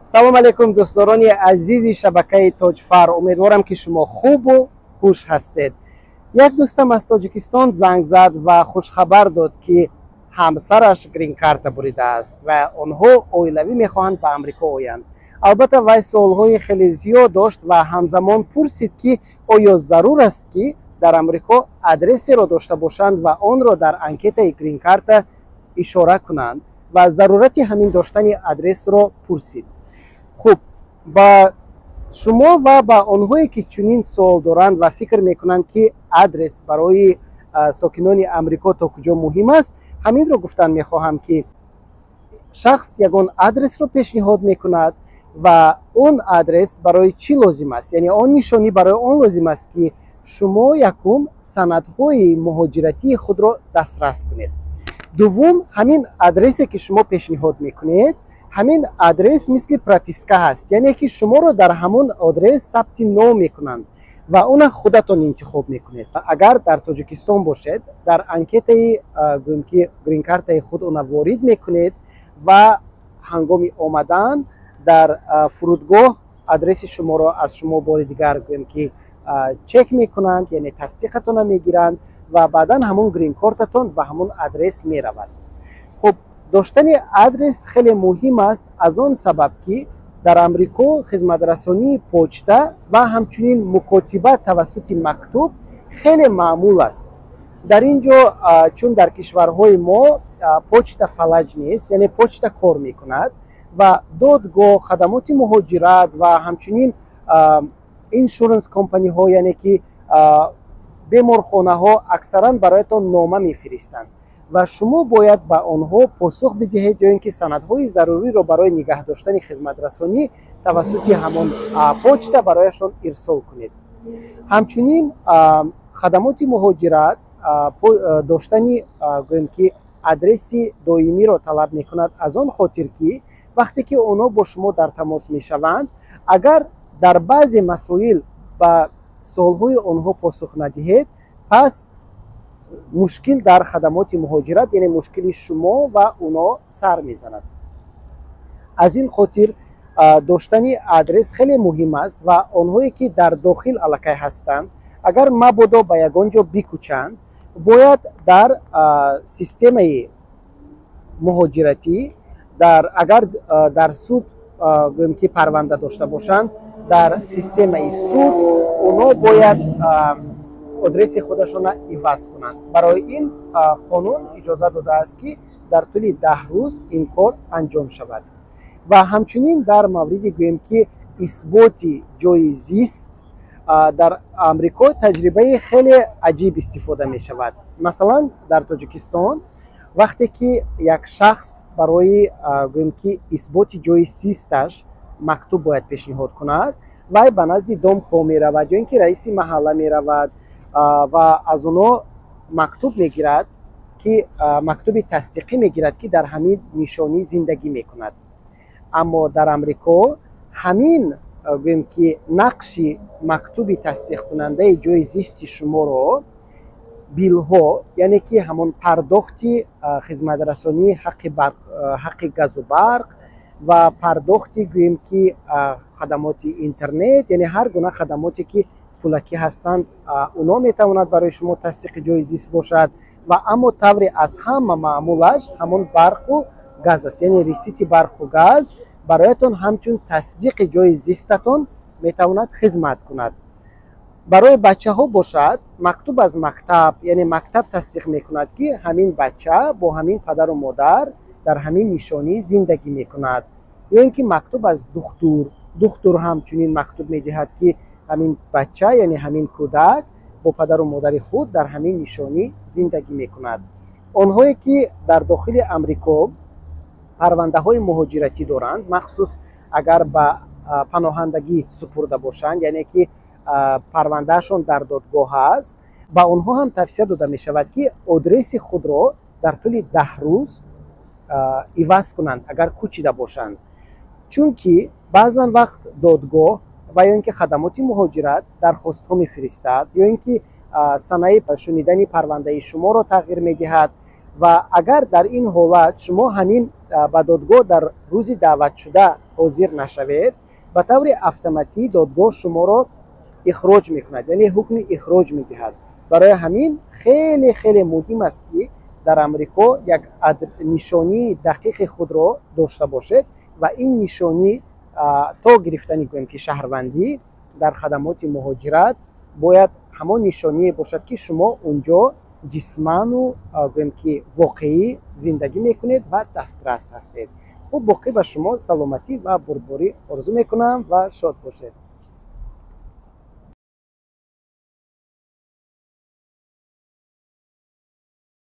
Салом алейкум, дӯстдорони азизи шабакаи Тоҷфар. Умедворам, ки шумо хубу хуш ҳастед. Як дӯстам аз Тоҷикистон занг зад ва хушхабар дод, ки ҳамсараш грин-карта буридааст ва онҳо оилавӣ мехоҳанд ба Амрико оянд. Албатта, вай суолҳои хеле зиёд дошт ва ҳамзамон пурсид, ки оё зарур аст, ки дар Амрико адресеро дошта бошанд ва онро дар анкетаи грин-карта ишора кунанд, ва зарурати ҳамин доштани адресро пурсид. Хуб, ба шумо ва ба онҳое, ки чунин суол доранд ва фикр мекунанд, ки адрес барои сокинони Амрико то куҷо муҳим аст, ҳаминро гуфтан мехоҳам, ки шахс ягон адресро пешниҳод мекунад ва он адрес барои чӣ лозим аст? Яъне он нишонӣ барои он лозим аст, ки шумо, якум, санадҳои муҳоҷиратии худро дастрас кунед, дуввум, ҳамин адресе, ки шумо пешниҳод мекунед, ҳамин адрес мисли прописка ҳаст, яъне ки шуморо дар ҳамон адрес сабти ном мекунанд ва она худатон интихоб мекунед. Агар дар Тоҷикистон бошед, дар анкетаи, гӯем ки, грин-картаи худ она ворид мекунед ва ҳангоми омадан дар фурудгоҳ адреси шуморо аз шумо бори дигар, гӯем ки, чек мекунанд, яъне тасдиқатонро мегиранд ва баъдан ҳамон грин-кортатон ба ҳамон адрес меравад. Хуб, доштани адрес хеле муҳим аст аз он сабаб, ки дар Амрико хизматрасонии почта ва ҳамчунин мукотиба тавассути мактуб хеле маъмул аст дар ин ҷо. Чун дар кишварҳои мо почта фалаҷ нест, яъне почта кор мекунад ва додгоҳ, хадамоти муҳоҷират ва ҳамчунин insurance company ҳо, яъне ки беморхонаҳо, аксаран бароятон нома мефиристанд ва шумо бояд ба онҳо посух бидиҳед ё ин ки санадҳои заруриро барои нигаҳ доштани хизматрасонӣ тавассути ҳамон почта барояшон ирсол кунед. Ҳамчунин хадамоти муҳоҷират доштани, гӯем ки, адреси доимиро талаб мекунад аз он хотир, ки вақте ки онҳо бо шумо дар тамос мешаванд, агар дар баъзе масоил ба суолҳои онҳо посух надиҳед, пас мушкил дар хадамоти муҳоҷират, яъне мушкили шумо ва оно сар мезанад. Аз ин хотир доштани адрес хеле муҳим аст ва онҳое, ки дар дохил аллакай ҳастанд, агар мабодо ба ягон ҷо бикӯчанд, бояд дар системаи муҳоҷиратӣ, дар агар дар суд, гӯем ки, парванда дошта бошанд, дар системаи суд онҳо бояд адреси худашонро иваз кунанд. Барои ин қонун иҷоза додааст, ки дар тӯли 10 рӯз ин кор анҷом шавад. Ва ҳамчунин дар мавриди, гӯем ки, исботи ҷойи зист дар Амрико таҷрибаи хеле аҷиб истифода мешавад. Масалан, дар Тоҷикистон вақте ки як шахс барои, гӯем ки, исботи ҷойи зисташ мактуб бояд пешниҳод кунад, вай ба назди домко меравад ё ин ки раиси маҳалла меравад ва аз онҳо мактуб мегирад, ки мактуби тасдиқӣ мегирад, ки дар ҳамин нишонӣ зиндагӣ мекунад. Аммо дар Амрико ҳамин, гӯем ки, нақши мактуби тасдиқкунандаи ҷойи зисти шуморо bill ҳо, яъне ки ҳамон пардохти хизматрасонии ҳаққи барқ, ҳаққи газу барқ ва пардохти, гӯем ки, хадамоти интернет, яъне ҳар гуна хадамоте, ки пулакӣ ҳастанд, онҳо метавонад барои шумо тасдиқи ҷойи зист бошад. Ва аммо тавре аз ҳама маъмулаш ҳамон барқу газ аст, яъне receipt и барқу газ бароятон ҳамчун тасдиқи ҷойи зистатон метавонад хизмат кунад. Барои бачаҳо бошад, мактуб аз мактаб, яъне мактаб тасдиқ мекунад, ки ҳамин бача бо ҳамин падару модар дар ҳамин нишонӣ зиндагӣ мекунад, ё ин ки мактуб аз духтур. Духтур ҳамчунин мактуб медиҳад, ки ҳамин бача, яъне ҳамин кӯдак бо падару модари худ дар ҳамин нишонӣ зиндагӣ мекунад. Онҳое, ки дар дохили Амрико парвандаҳои муҳоҷиратӣ доранд, махсус агар ба паноҳандагӣ супурда бошанд, яъне ки парвандаашон дар додгоҳ аст, ба онҳо ҳам тавсия дода мешавад, ки адреси худро дар тӯли 10 рӯз иваз кунанд, агар кӯчида бошанд, чунки баъзан вақт додгоҳ ва ё ин ки хадамоти муҳоҷират дархостҳо мефиристад ё ин ки санаи шунидани парвандаи шуморо тағйир медиҳад. Ва агар дар ин ҳолат шумо ҳамин ба додгоҳ дар рӯзи даъватшуда ҳозир нашавед, ба таври автоматӣ додгоҳ шуморо ихроҷ мекунад, яъне ҳукми ихроҷ медиҳад. Барои ҳамин хеле хеле муҳим аст, ки дар Амрико як нишонии дақиқи худро дошта бошед ва ин нишонӣ то гирифтани, гӯем ки, шаҳрвандӣ дар хадамоти муҳоҷират бояд ҳамон нишоние бошад, ки шумо унҷо ҷисману, гӯем ки, воқеӣ зиндагӣ мекунед ва дастрас ҳастед. Хуб, боқӣ ба шумо саломатӣ ва бурдборӣ орзу мекунам ва шод бошед.